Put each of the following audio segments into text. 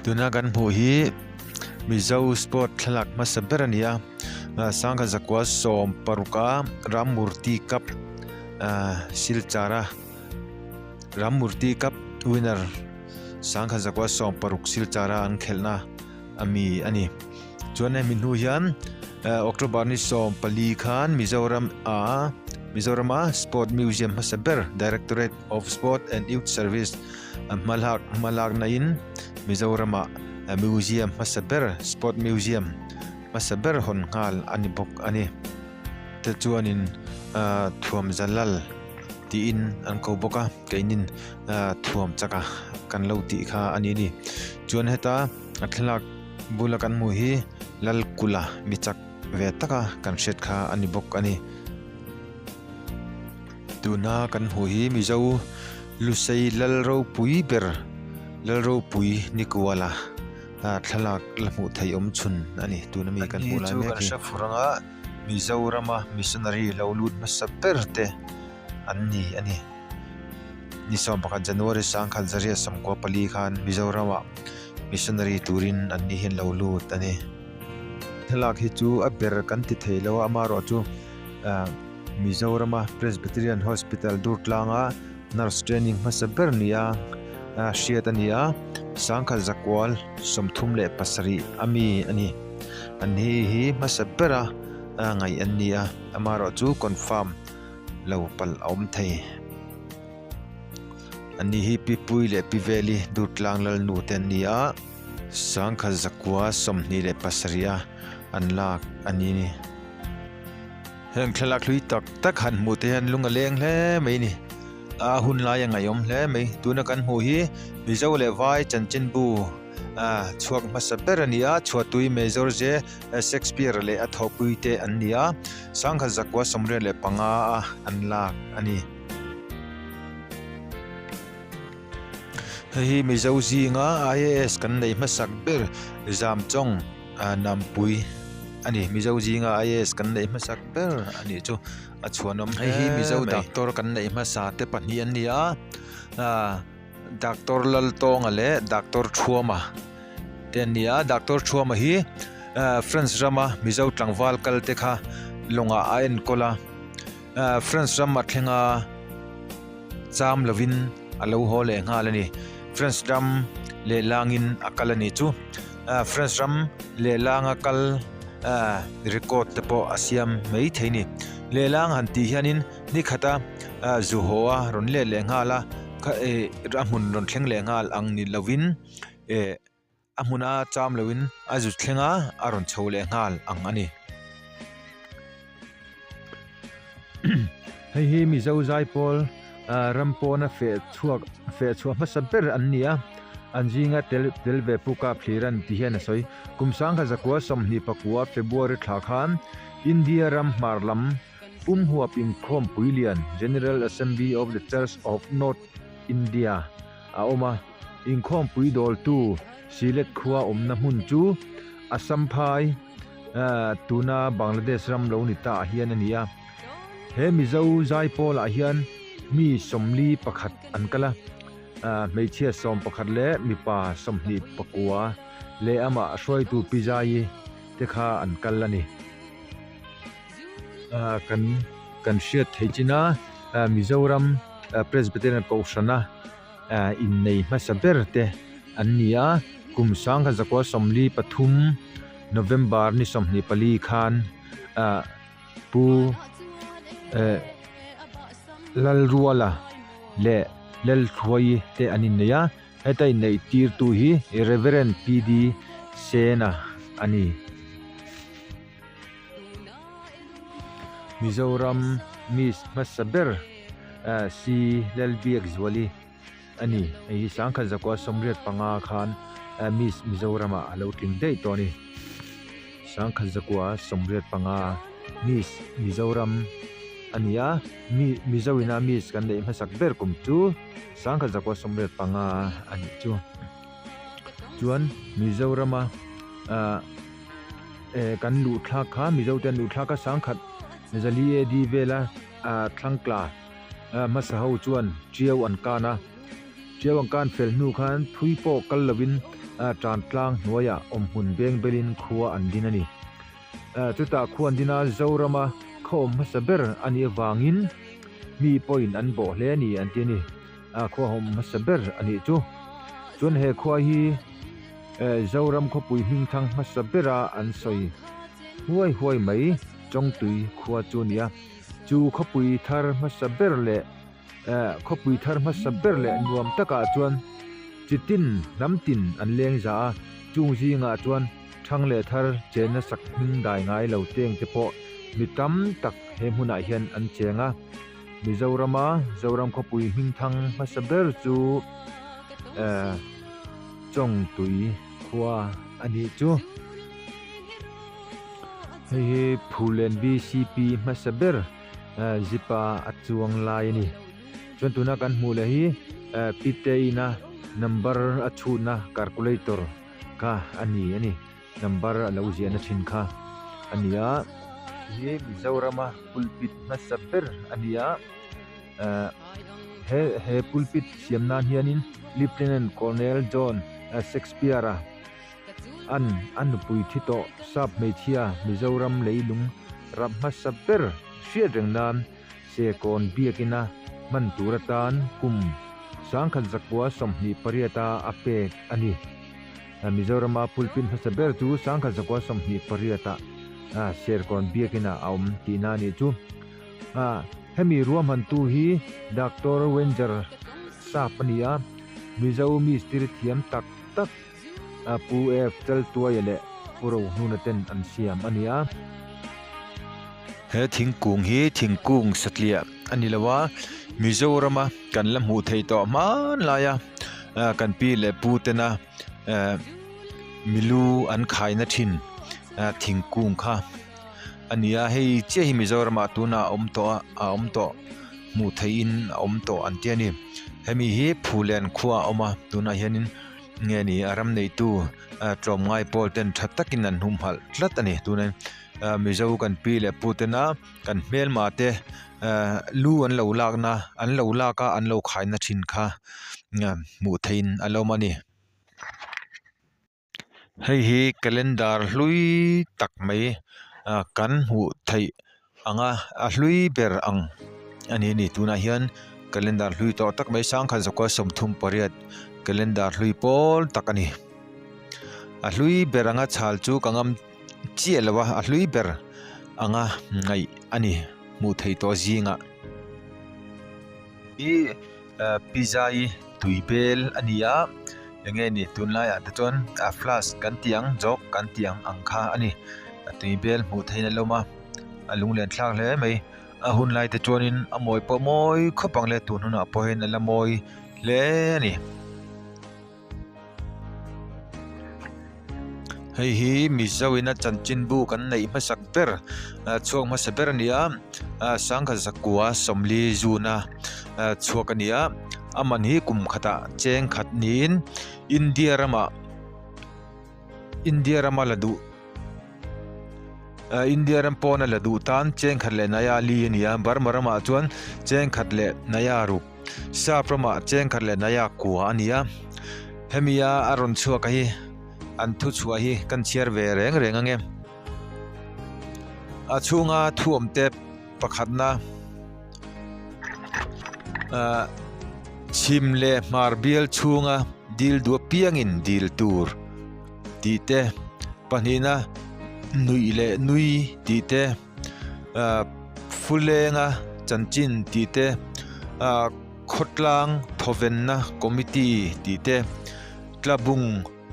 Tuna kan hmuh hi Mizo sport thlalak hmasa ber a ni a sangha zakua sawm paruk a Rammurthy cup ahh Silchar a Rammurthy cup winner sangha zakua 16 Silchar a an khelhna ami a ni chuan hemi hnu hian eh October ni 14 khan Mizoram ah Mizorama sport museum hmasa ber Directorate of Sport and Youth Service a hmalak hmalak na in Mizorama museum hmasa ber sport museum hmasa ber hawn nghal a ni bawk a ni te chuanin ah thuam zalal tiin an ko bawk a keinin ah thuam chak a kan lo tih kha a ni a ni chuan heta. A thlalak bula kan hmuh hi Lalkula mi chak ve taka kan hriat kha a ni bawk a ni. Tuna kan hmuh hi Mizo Lusei Lalropui ber Lalropui Nikuala thlalak la hmuh theih awm chhun a ni tuna mi kan hmuh lai mek hi. Furanga Mizorama missionary lo lut hmasa ber te an ni a ni. Ni 11 January 1994 khan Mizoramah missionary turin an ni hian lo lut a ni. Thlalak hi chu a ber kan ti thei lo a, amaherawhchu Mizorama Presbyterian Hospital Durtlanga nurse training hmasa ber nia hriat a ni a, 1937 a mi a ni. An hi hi hmasa bera ngaih an ni a, amaherawhchu confirm lo palh a awm thei. Ani hi Pi Pui leh Pi Veli Durtlang Lalnu te an ni a, 1927 a an lak a ni ni. Heng thlalak hlui tak tak han hmuh te hian lung a leng hle mai a ni. A hun lai a ngaihawm hle mai. Tuna kan hmuh hi Mizo leh Vai chanchinbu chhuak hmasa ber a ni a, Chhuatui Major J Shakespeare leh a thawhpui te an ni a, 1985 a an lak a ni. Hei hi Mizo zinga IAS kan neih hmasak ber Zamchawng Nampui a ni. Mizo zinga IAS kan neih hmasak ber a nih chu a chhuanawm hle mai. Hei hi Mizo doctor kan neih hmasa te pahnih an ni a, Doctor Laltawnga leh Doctor Thuama te an ni a. Doctor Thuama hi France rama Mizo tlangval kal te kha lawngah a enkawl a. France ram a thleng a, cham lovin a lo haw leh nghal a ni. France ram lehlangin a kal a ni chu. France ram lehlanga kal record te pawh a siam mai thei a ni. Lehlang han tih hianin ni khata zu haw a rawn let leh nghal a, a hmun rawn thleng leh nghal ang ni lovin eh. A hmuna cham loin a zut thleng a, a rawn chho leh nghal ang a ni. Hei hi Mizo Zaipawl ram pawna feh chhuak feh chhuah hmasa ber an ni a, an zinga tel tel ve Pu Kaphliran ti hian a sawi. Kum 1924 February thla khan India ram hmar lam pumhuap inkhawmpui lian General Assembly of the Church of North India a awm a. Inkhawmpui dawltu Sylhet khua awmna hmun chu Assam phai tuna Bangladesh ram lo ni ta ah hian a ni a. He Mizo Zaipawlah hian mi 41 an kal a, hmeichhia 11 leh mipa 29 leh amah hruaitu Pi Zaii te kha an kal a ni. Kan kan hriat theih chin a, Mizoram Presbyterian Kohhrana innei hmasa ber te an ni a, kum 1943 November ni 24 khan Pu Lalruala leh Lalthluaii te an innei a, heta inneih tirtu hi Reverend PD Sena a ni. Mizoram Miss hmasa ber C Lalbiakzuali a ni. Hei hi 1985 khan Miss Mizoramah a lo tling daih tawh a ni. C. 1985 Miss Mizoram a ni a, mi Mizo ina Miss kan neih hmasak ber kum chu 1985 a nih chu. Chuan Mizorama ah eh kan luh thlak kha Mizo te an luh thlak kha 1400 AD vela ah thlangtla ah hmasa ho chuan Tiau an kan a, Tiau an kan fel hnu khan thui pawh kal lovin ah tan tlang hnuaiah awmhmun beng belin khua an din a ni. Chutah khuan dina Zorama khaw awm hmasa ber a nih avangin mi pawhin an bawh hle a ni an ti a ni. Khua awm hmasa ber a nih chu. Chuan he khua hi Zoram khawpui hmingthang hmasa bera an sawi huai huai mai Chawngtui khua chu a ni a. Chu khawpui thar hmasa ber leh Khawpui thar hmasa ber leh nuam takah chuan chitin hnam tin an leng za a, chung zingah chuan thang leh thar chenna sak hming dai ngai lo teng te pawh mi tam tak he hmunah hian an cheng a. Mizorama Zoram khawpui hming thang hmasa ber chu Chawngtui khua a nih chu. Hei hi Phulen VCP hmasa ber. Zip a a chuang lai a ni. Chuan tuna kan hmuh leh hi Piteina number a chhutna calculator kha a ni a ni. Number a lo ziahna thin kha a ni a. Hi Mizorama pulpit hmasa ber a ni a. He he pulpit siam nan hianin Lieutenant Colonel John Shakespeare-a An a nupui thi tawh sap hmeichhia Mizoram leilung rap hmasa ber hriat reng nan Sekawn biakina hman tur atan kum 1928 a a pek a ni. Mizorama pulpit hmasa ber chu 1928 ah Serkawn biakina a awm tihna a nih chu. Hemi ruahmantu hi Doctor Wenger Sap a ni a, Mizo mistiri thiam tak tak Pu F. Chaltuaia leh Pu Rohnuna ten an siam a ni a. He thingkung hi thingkung satliah a ni lo a, Mizorama kan la hmuh theih tawh hmanlaia kan pi leh pu tena milu an khaina thin thingkung kha a ni a. Hei chiah hi Mizoramah tunah a awm tawh a, a awm tawh hmuh theihin a awm tawh an ti a ni. Hemi hi Phulen khua a awm a, tunah hianin. Nge ni a ram neitu tlawmngai pawl ten tha takin an humhalh tlat a ni tuna Mizo kan pi leh pu tena kan hmelma te lu an lo lakna an lo lak a an lo khaina thin kha hmuh theihin a lo awm a ni. Hei hi calendar hlui tak mai kan hmuh theih anga a hlui ber ang a ni a ni tunah hian calendar hlui tawh tak mai 1938 calendar hlui pawl tak a ni a hlui ber anga chhal chu ka ngam chiah lo a a hlui ber anga ngaih a ni hmuh theih tawh zingah hi pizza hi tui bel a ni a eng nge ni tunlaiah te chuan a flask kan tih ang jug kan tih ang ang kha a ni a tui bel hmuh theihin a lawm a a lunglen thlak hle mai a hun lai te chuanin a mawi pawh mawi khawp ang le tun hunah pawh hian a la mawi hle a ni. Hei hi Mizo ina chanchinbu kan neih hmasak ber chhuak hmasa ber a ni a 1940 June a chhuak a ni a a man hi kum khatah cheng khat niin India ramah India rama la duh India ram pawna la duh tan cheng khat leh naya li a ni a Burma ramah chuan cheng khat leh naya ruk Sap ramah cheng khat leh naya kua a ni a hemi a a rawn chhuak a hi an thu chhuah hi kan chhiar ve reng reng ange a chhunga thu awm te pakhatna ah chhim leh hmar bial chhunga dil duh apiangin dil tur tih te pahnihna nuih leh nui tih te ah fulenga chanchin tih te ah khawtlang thawvenna committee tih te tlabung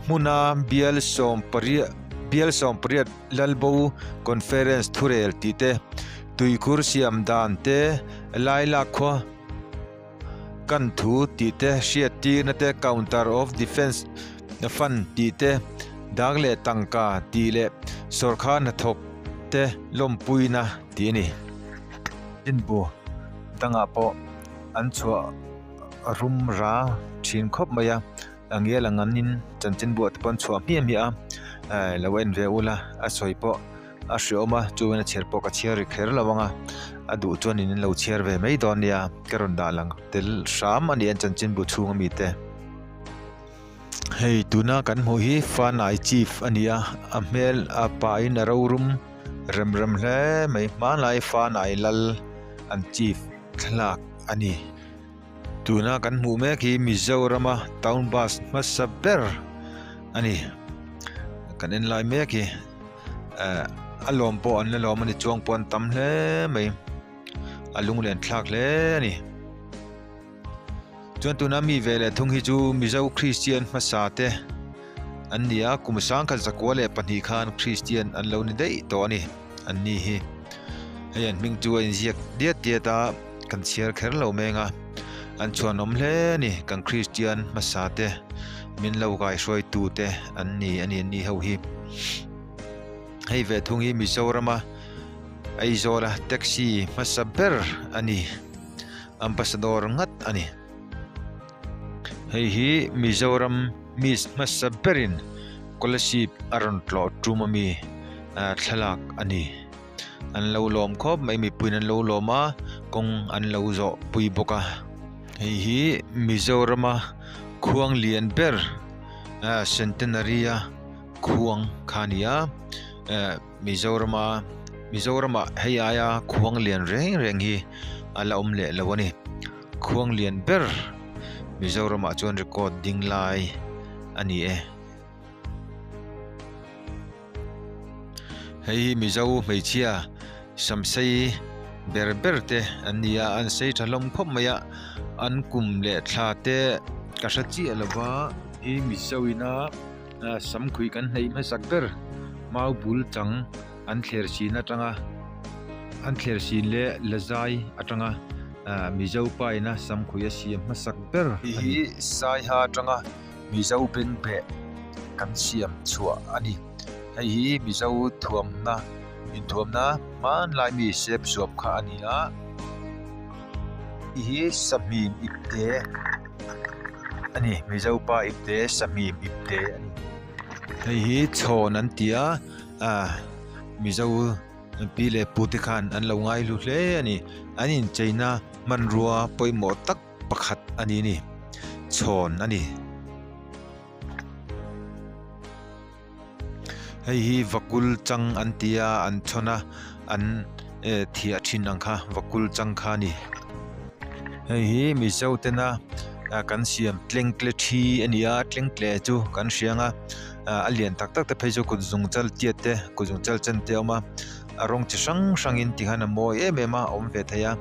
hmuna bial sawm pariat bial sawm pariat lalbo conference thurel tih te tuikhur siam dan te lailak khua Kan thu tih te hriat tirna te counter of defence fund tih te dak leh tangka tih leh Sawrkhar hnathawk te lawmpuina tih a ni. Inbu dangah pawh an chhuah rum ra thin khawp mai a, a ngial ang angin chanchinbuah te pawh an chhuah hmiah hmiah a, lo en ve ula a sawi pawh a hreawm a, chuan a chhiar pawh ka chhiar ri kher lo ang a, a duh chuan in lo chhiar ve mai dawn nia, ka rawn dah lang tel hram a ni an chanchinbu chhung ami te. Hei tuna kan hmuh hi Fanai Chief a ni a, a hmel a pahin a rorum rem rem hle mai. Hmanlai Fanai lal an chief thlalak a ni. Tuna kan hmuh mek hi Mizorama town bus hmasa ber a ni. Kan en lai mek hi eh a lawm pawh an la lawm a ni chuang pawh an tam hle mai. A lunglen thlak hle a ni. Chuan tuna mi ve leh thung hi chu Mizo Kristian hmasa te an ni a, kum 1902 khan Kristian an lo ni daih tawh a ni an ni hi. Hei an hming chu a inziak diat diat a, kan chhiar kher lo meng a, an chhuanawm hle a ni kan Kristian hmasa te min lo kaihruaitu te an ni a ni an ni ho hi. Hei ve thung hi Mizorama Aizawla taxi hmasa ber a ni. Ambassador ngat a ni. Hei hi Mizoram Miss hmasa berin Kolasib a rawn tlawh tum ami thlalak a ni. An lo lawm khawp mai mipuiin an lo lawm a, kawng an lo zawh pui bawk a. Hei hi Mizorama khuang lian ber Centenary a khuang kha a ni a. Mizorama Mizoramah hei aia khuang lian reng reng hi a la awm leh lo a ni. Khuang lian ber Mizoramah chuan record ding lai a ni e. Hei hi Mizo hmeichhia samsei ber ber te an ni a, an sei tha hlawm khawp mai a, an kum leh thla te ka hre chiah lo va. Hi Mizo ina Samkhuih kan hneih hmasak ber mau bul chang an thler sin atanga an thler sin leh lazai atanga Mizo pa ina samkhuih a siam hmasak ber a ni. Hi Saiha atanga Mizo bengbeh kan siam chhuah a ni. Hei hi Mizo thuamna inthuamna hmanlai mi sep suap kha a ni a. Hi Sahmim ipte. A ni Mizo pa ipte sahmim ipte a ni. Hei hi chhawn an ti a ah Mizo pi leh pu te khan an lo ngai hlu hle a ni. An incheina hmanrua pawimawh tak pakhat a ni a ni chhawn a ni. Hei hi vakul chang an ti a an chhawn a an eh thiah thin ang kha vakul chang kha a ni. Hei hi Mizo tena kan siam tlengtle thi a ni a tlengtle chu kan hria ang a a lian tak tak te phei chu kut zung chal tiat te kut zung chal chen te a awm a a rawng chi hrang hrang in tikhan a mawi em em a a awm ve thei a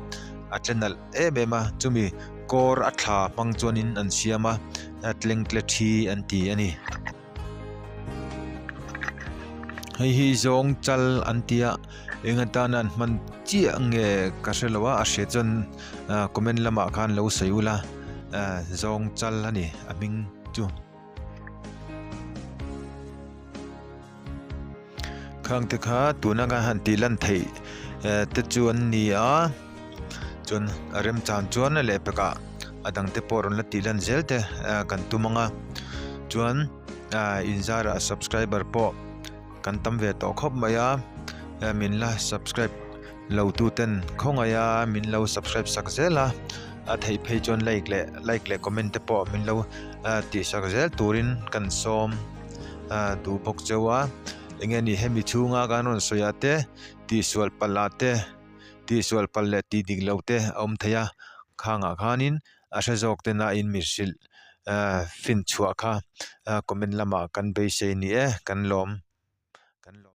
a tle nalh em em a chumi kawr a thla hmang chuanin an siam a tlengtle thi an ti a ni. Hei hi zawng chal an ti a eng atana an hman chiah nge ka hre lo a a hriat chuan ah comment lamah khan lo sawi ula ah zawng chal a ni a hming chu. Khang te kha tuna kan han tih lan theih eh te chu an ni a chuan a remchang chuan a lehpekah a dang te pawh rawn la tih lan zel te eh kan tum ang a chuan ah inzarah subscriber pawh kan tam ve tawh khawp mai a eh min la subscribe lo tu ten khawngaih a min lo subscribe sak zel a a theih phei chuan like leh like leh comment te pawh min lo ah tih sak zel turin kan sawm. Ah duh bawk cheu a eng nge ni hemi chhunga kan rawn sawi ah te tihsual palh ah te tihsual palh leh tih dik loh te a awm thei a khangah khanin a hre zawk te na in mi hrilh ah fin chhuah kha ah comment lamah kan beisei ni e kan lawm kan lawm.